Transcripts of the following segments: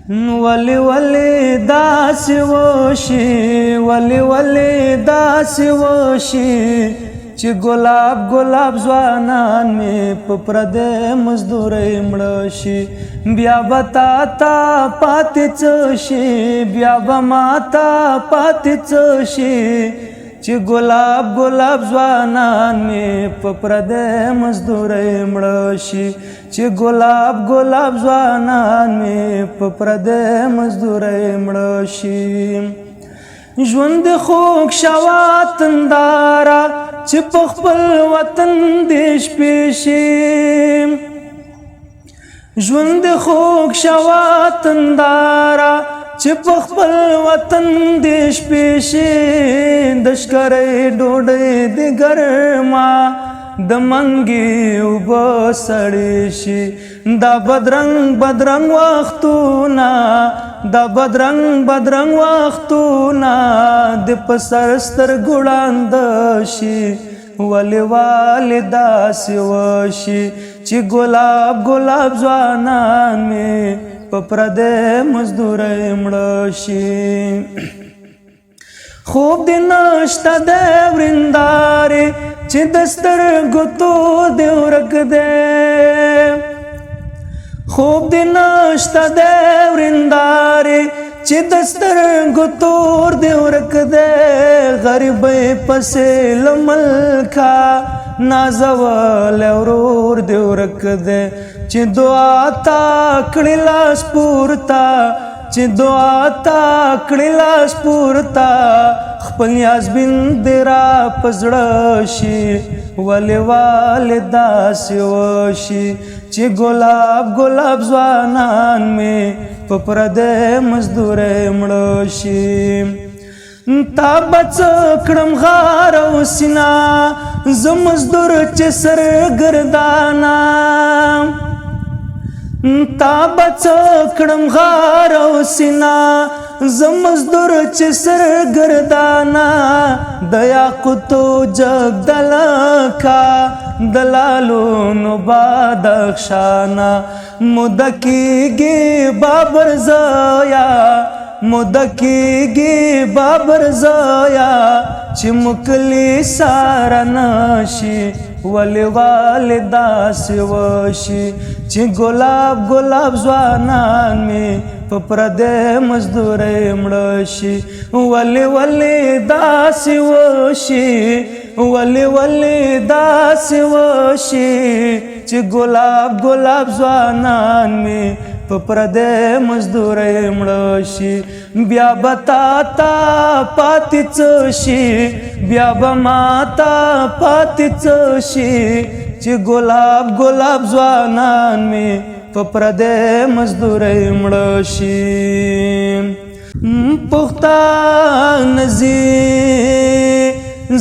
ولی ولی داسې وشي، ولی ولی داسې وشي چې ګلاب ګلاب ځوانان مې په پردې مزدورۍ مړه شي. بیا به تا ته پاتې څه شي، بیا به ما ته پاتې څه شي چې ګلاب ګلاب ځوانان مې په پردې مزدورۍ مړه شي، چې ګلاب ګلاب ځوانان مې په پردې مزدورۍ مړه شي. ژوند خوږ شوه تنداره چې په خپل وطن دې شپې شي. ژوند خوږ شوه تنداره چې په خپل وطن دې شپې شي. د ښکرۍ ډوډۍ دې ګرمه، د منګي اوبه سړې شي. دا بدرنګ بدرنګ وختونه، دا بدرنګ بدرنګ وختونه د په سر سترګو ړانده شي. ولې ولې داسې وشي چې ګلاب ګلاب ځوانان مې په پردې مزدورۍ مړه شي. خوب دې نشته د وریندارې چې د سترګو تور دې ورک دی. خوب دې نشته د وریندارې چې د سترګو تور دې ورک دی. غریبۍ پسې له ملکه نازولی ورور دې ورک دی. چې دعا تا کړې لاس پورته، چې دعا تا کړې لاس پورته، خپل نیاز بین دې را په زړه شي. ولې ولې داسې وشي چې ګلاب ګلاب ځوانان مې په پردې مزدورۍ مړه شي. تا به څه کړم غار او سینا، زه مزدور چې سر ګردانا. تا به څه کړم غار او سینا، زه مزدور چې سر ګردانا. د یاقوتو جګدلکا د لالونو بادخشانا. موده کېږي بابر زویا، موده کېږي بابر زویا چې مکلي ساره نشي. ولې ولې داسې وشي چې ګلاب ګلاب ځوانان مې په پردې مزدورۍ مړه شي. ولې ولې داسې وشي، ولې ولې داسې وشي چې ګلاب ګلاب ځوانان مې په پردې مزدورۍ مړه شي. بیا به تا ته پاتې څه شي، بیا به ما ته پاتې څه شي چې ګلاب ګلاب ځوانان مې په پردې مزدورۍ مړه شي. پښتانه ځي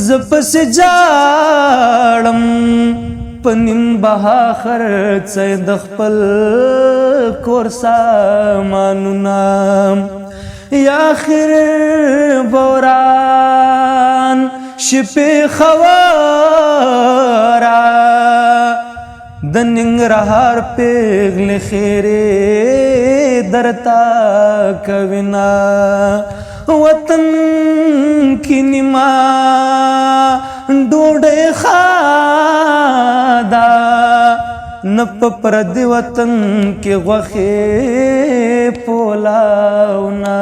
زه پسې جاړم، په نیم بها خرڅ د خپل کور سامانونه. یا اخر بوران شپې خوارا، د ننګرهار پیغلې خیرې درته کوینا. وطن کې نیمه ډوډۍ خاده، نه په پردي وطن کې غوښې پولاونه.